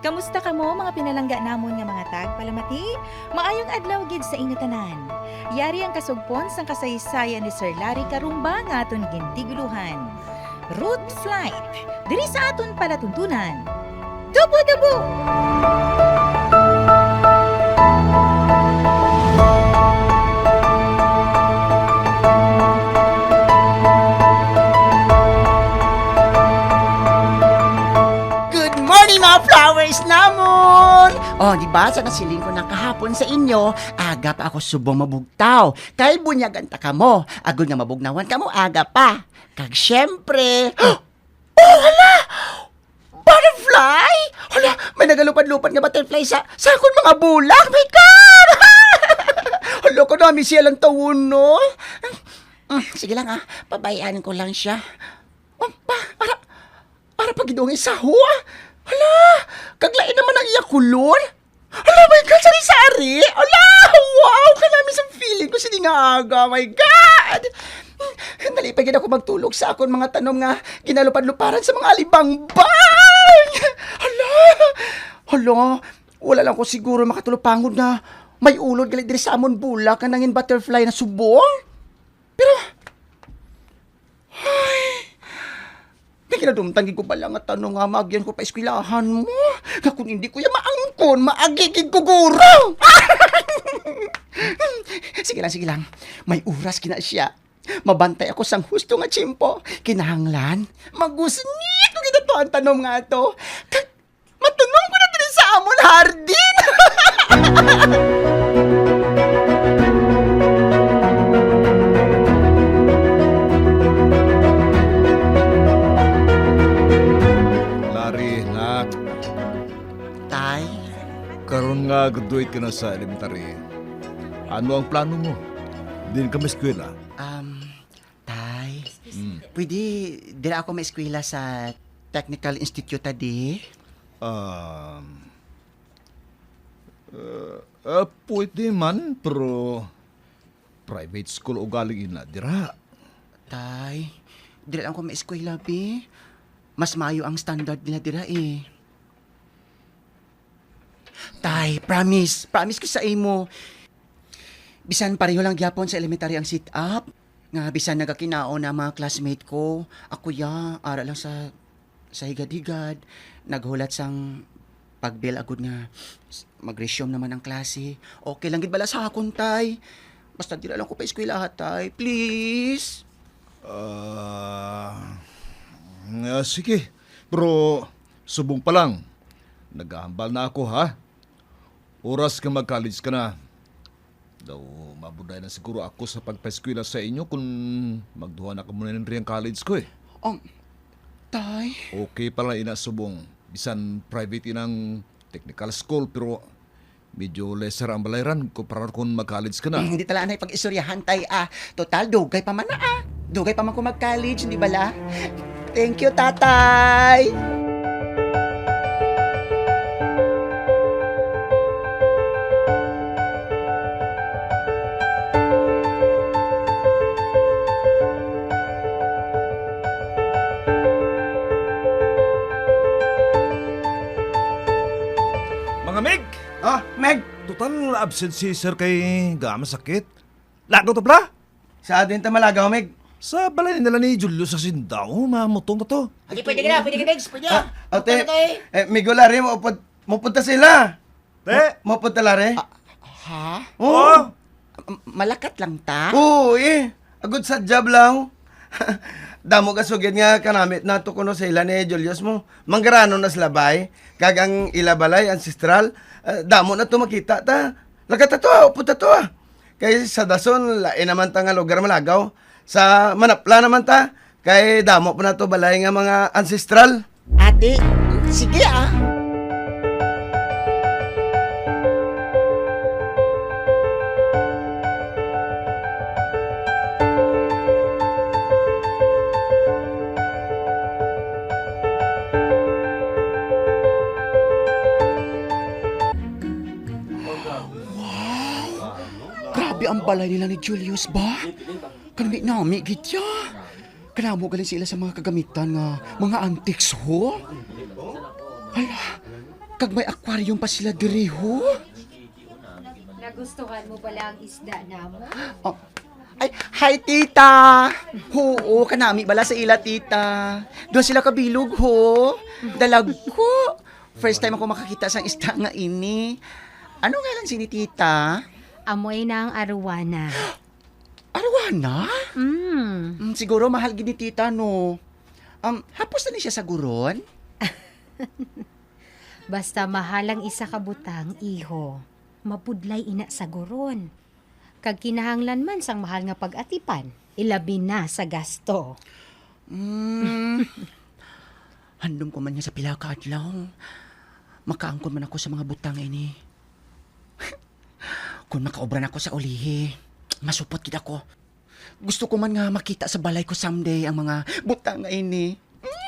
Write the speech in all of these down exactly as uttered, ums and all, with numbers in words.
Kamusta kamo, mga pinalangga namon nga mga tagpalamati? Maayong adlaw gid sa inyo tanan. Yari ang kasugpon sang kasaysayan ni Sir Larry Karumba nga aton gintiguluhan, Root Flight, diri sa aton palatuntunan, Tubo-tubo! Good morning, mga flowers namon! Oh, di ba, sa nasiling ko na kahapon sa inyo, aga pa ako subong mabugtaw. Kay bunyagan ta kamo, agod nga mabugnawan kamo aga pa. Kag syempre, oh, hala! Butterfly? Hala, may nagalupad-lupad nga butterfly sa, sa akon mga bulak. My God! Hala, kanami siya lang tawon, no? Mm, sige lang, ah. Pabayaan ko lang siya. Oh, pa, ara, ara pa gid ang isa, ho, ah. Hala, kag lain naman ang iya kulor. Hala, my God, sari-sari. Hala, wow, kanami sa feeling ko sini nga aga, my God. Dali pa gid ako magtulog sa akon mga tanom nga ginalupad-luparan sa mga alibangbang. Hala, hala, wala lang ko siguro makatulog pangod nga may ulod gali diri sa amon bulak nga nangin butterfly na subong. Pero, ay, may kinadumtan gid ko bala nga tanom nga maagyan ko pa eskwelahan mo. Nga kung hindi ko ya maangkon, maagi gid ko guro. Sige lang, sige lang. May oras kina siya. Mabantay ako sang husto nga tiyempo. Kinahanglan, magusnit ko gid ato ang tanom nga ato. Kag matunom ko na diri sa amon hardin. Larry, nak. Tay? Karon nga graduate ka na sa elementary, ano ang plano mo? Din ka maeskwela? Um, Tay, Mm. pwede dira ako maeskwela sa Technical Institute, di? Um, uh, uh, pwede man, pero private school ugaling ina dira. Tay, dira lang ko maeskwela, bi. Mas maayo ang standard nila dira, eh. Tay, promise. Promise ko sa imo. Bisan pareho lang gyapon sa elementary ang setup, nga bisan nagakinaon na ang mga classmate ko, ako ya, ara lang sa, sa higad-higad, naghulat sang pagbil agud nga s-, mag-resume naman ang klase. Okay lang gid bala sa akon, tay. Basta dira lang ko pa eskwelaha, tay. Please. Ah, nga, sige. Pero subong pa lang, nagahambal na ako, ha? Oras nga mag-college ka na. Daw, mabuday na siguro ako sa pagpaeskwela sa inyo kung magduha na kamo na rin ang college ko, eh. Um, tay? Okay pala ina subong. Bisan private inang technical school, pero medyo lesser ang balayran kumpara kung mag-college ka na. Hindi tala anay pag-istoryahan, tay, ah. Total, dugay pa man na, ah. Dugay pa man ko mag-college, di bala? Thank you, tatay. Mga Meg! Ah, Meg! Total, absent si sir kay gama sakit. Lagaw to, bla? Sa atin ta malagaw, Meg. Sa balay nila ni Julio sa Sindao, mamutong na to. Hindi, pwede ka na, pwede ka, Megs, pwede ka. Ah, ate, Pwede ka, eh. Eh, Migo, Larry, maupod, maupod ta sila. Te? Ma-, maupod ta, Larry? Ah, ha? Oo. Oh. M-, malakat lang ta? Oo, eh. Agod sa job lang. Damo ka sugid nga kanamit nato kuno sa ila ni Julius mo. Manggarano na sila bay. Kag ang ila balay, ancestral, ah, damo na to makita ta. Lakat ta to, ah, upod ta to, ah. Kay sa Dason, lain naman ta nga lugar malagaw. Sa Manapla naman ta, kay damo pa na to balay nga mga ancestral. Ate, sige, ah. Wow! Grabe ang balay nila ni Julius ba? Kanami-nami gid ya. Kanamo galing sila sa mga kagamitan nga mga antiques, ho? Hala, Kag may aquarium pa sila diri, ho? Nagustuhan mo pala ang isda namo? Oh. Ay, hi, tita! Huo, kanami bala sa ila, tita. Duha sila kabilog, ho. Dalagko. First time ako makakita sang isda nga ini. Ano ngalan sini, tita? Amo ina ang arowana. Arowana? Mm. Mm, siguro mahal gid ni tita, no? Um, hapos na ni siya saguron? Basta mahal ang isa ka butang, iho, mabudlay ina saguron. Kag kinahanglan man sang mahal nga pag-atipan, ilabi na sa gasto. Mm. Handom ko man nga sa pila ka adlaw, makaangkon man ako sa mga butang ini. Kung makaobra na ako sa ulihi, masupot gid ako. Gusto ko man nga makita sa balay ko someday ang mga butang nga ini. Mm.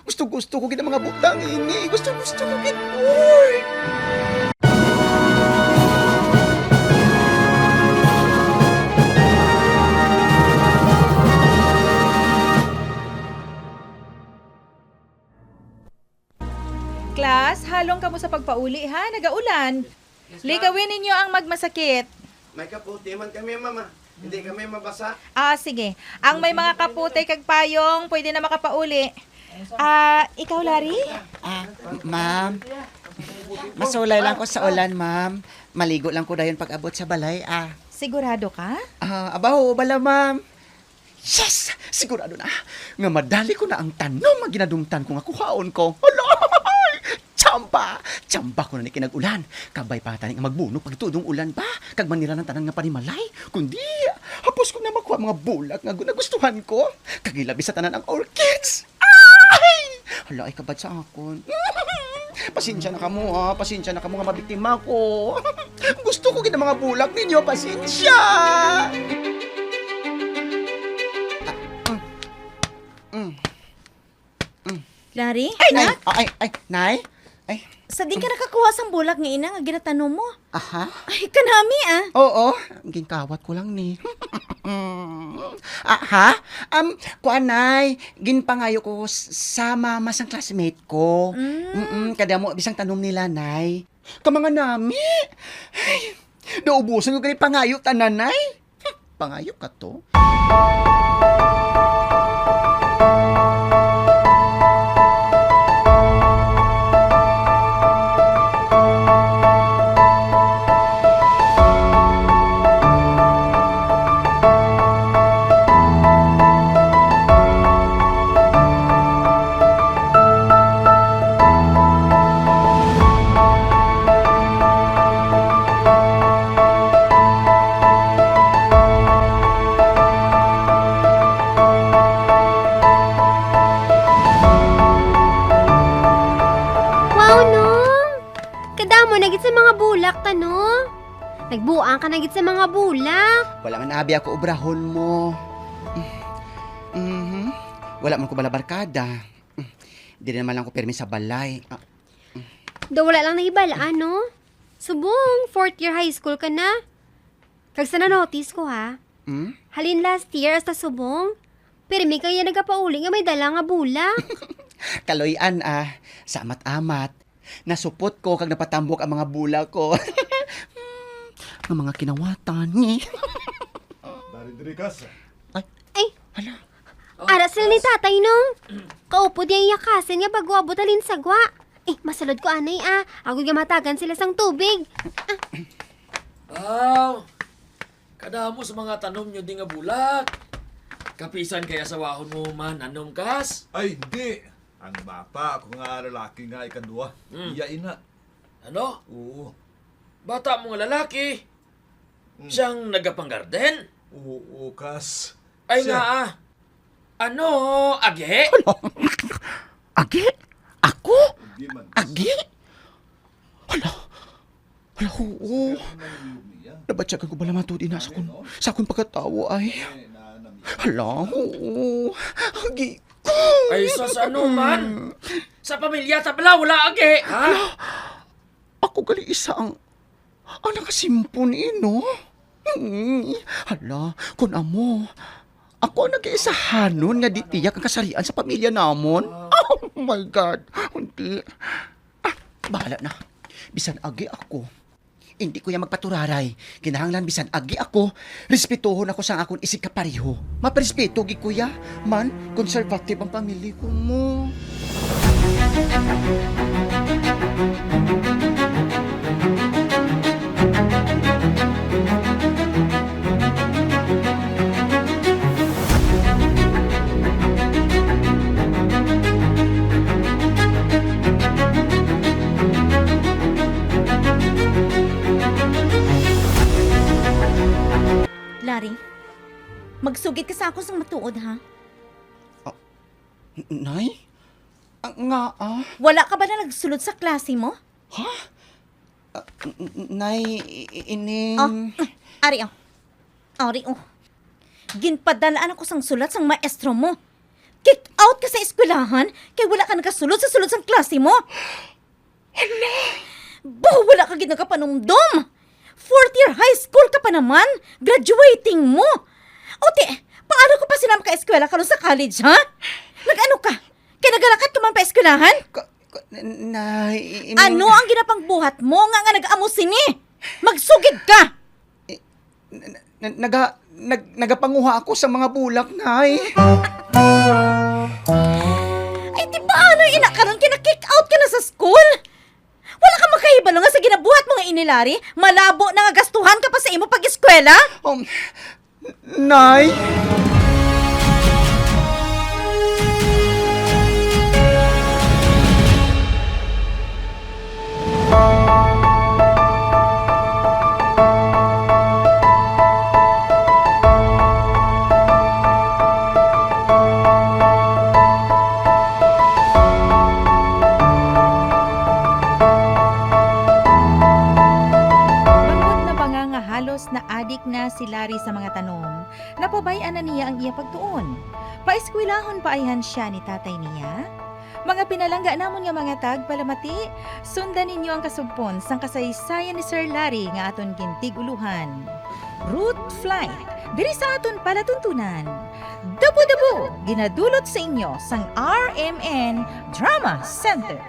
Gusto-gusto ko gid ang mga butang ini. Gusto-gusto ko gid, Lord. Class, halong kamo sa pagpauli, ha? Nagaulan. Yes, ma'am. Likawin ninyo ang magmasakit. May kapote man kami, ma'am, ah. Hindi kami mabasa. Ah, sige. Ang may mga kapote kag payong, pwede na makapauli. Ah, ikaw, Larry? Ah, ma'am. Masulay lang ko sa ulan, ma'am. Maligo lang ko dayon pag-abot sa balay, ah. Sigurado ka? Ah, abaho, bala, ma'am. Yes! Sigurado na nga madali ko na ang tanom nga ginadumtan ko nga kuhaon ko. Hala! Tsamba! Tsamba ko na ni kinag-ulan. Kabay pa tani nga magbuno pag tudong ulan ba? Kag manira ng tanan nga panimalay. Kundi, hapos ko na makuha mga bulak nga gu-, nagustuhan ko. Kag ilabi sa tanan ang orchids. Ay! Hala, ay kabad sa akon. Pasensya na kamo, ha. Pasensya na kamo nga mabiktima ko. Gusto ko gid ang mga bulak ninyo. Pasensya. Ah, mm, mm, mm. Larry, Ay, nay! Nak? Ay, ay, nay! Ay. Sa diin ka nakakuha sang bulak nga ina nga ginatanom mo? Aha. Ay, kanami, ah. Oo, ginkawat ko lang ni. Aha. Um, kuan, nay, ginpangayo ko s-, sa mama sang classmate ko. Mm. Mm-mm, kadamo bisang tanom nila, nay. Ka mga nami. Ay, naubusan ko gani pangayo tanan, nay. Pangayo ka to? Wow, no? Kadamo na gid sa mga bulak ta, no? Nagbuang ka na gid sa mga bulak. Wala man abi ako obrahon mo. Mhm. Wala man ko bala barkada. Diri naman lang ko pirmi sa balay. Ah, Daw wala lang nahibal-an, no? Subong, fourth year high school ka na. Kag sa na-notice ko, ha? Hmm? Halin last year, hasta subong, pirmi kaya nagapauli nga may dala nga bulak. Kaloy-an, ah, sa amat-amat. Nasupot ko kag napatambok ang mga bulak ko. Hmm, nga mga kinawatan. Dari diri ka sa. Ay. Ay. Hala. Oh, ara sila ni Tatay, Nong. Kaupod yang iya kasin nga bago abot halin sa gwa. Eh, masulod ko anay, ah. Ako nga matagan sila sang tubig. Ah. Wow! Kadamo sa mga tanom nyo di nga bulak. Kapisan kay asawahon mo man, anom kas? Ay, hindi. Ang bata ko nga lalaki nga ikaduha, hmm, iya ina. Ano? Oo. Bata mo nga lalaki? Hmm. Siyang nagapanggarden? Oo, kas. Ay siya nga, ah. Ano, agi? Ano? Agi? Ako? Hindi man. Agi? Hala. Hala, oo. Nabatyagan ko bala matod ina sa kun, sa akon pagkatawo ay. Hala, oo. Agi ko. Ay, sus, ano man? Sa pamilya ta bala, wala agi, ha? Hala, ako gali isa ang, ang nakasimpon, eh, no? Hmm, hala, kun amo, ako ang nag-iisahanon nga di tiyak ang kasarian sa pamilya namon. Oh my God, hindi. Ah, Bahala na. Bisan agi ako, hindi ko ya magpaturaray. Kinahanglan bisan agi ako, respetuhon ako sang akon isigkapareho. Maparespeto gid ko ya. Man, conservative ang pamilya ko mo. Larry, magsugid ka sa ako sang matuod, ha? Ah, n-, Nay? Ah, nga, ah? Wala ka ba na nagsulod sa klase mo? Ha? Ah, n-, n-, Nay, i-, i-, ining Oh, ari, oh. Ari, oh. Ginpadal-an ako sang sulat sang maestro mo. Kick out ka sa eskwelahan kay wala ka nagasulod sa sulod sang klase mo. Hala! Bah, wala ka gid nagapanumdom! Fourth year high school ka pa naman! Graduating mo! O ti, paano ko pa sila makaeskwela karon sa college, ha? Nag-ano ka? Kay nagalakat ka man pa eskwelahan? Ka-, ka-, na, na, i-, ini Ano ang ginapangbuhat mo nga, nga nag-amo sini? Magsugid ka! Na, na, naga-, nag-, nagapanguha ako sa mga bulak, Nay. Ay, di ba, ano, ina, karon kina-kick out ka na sa school? Wala ka makahibalo nga sa ginabuhat mo nga ini, Larry, malabo na nga gastuhan ka pa sa imo pag-eskwela? Um, Nay? Bangod na banga nga halos naadik na si Larry sa mga tanom, napabay-an na niya ang iya pagtuon. Paeskwelahon pa ayhan sia ni tatay niya? Mga pinalangga namon nga mga tagpalamati, sundan ninyo ang kasugpon sang kasaysayan ni Sir Larry nga aton gintig-ulohan, Root Flight, diri sa aton palatuntunan. Dabu-dabu, ginadulot sa inyo sang R M N Drama Center.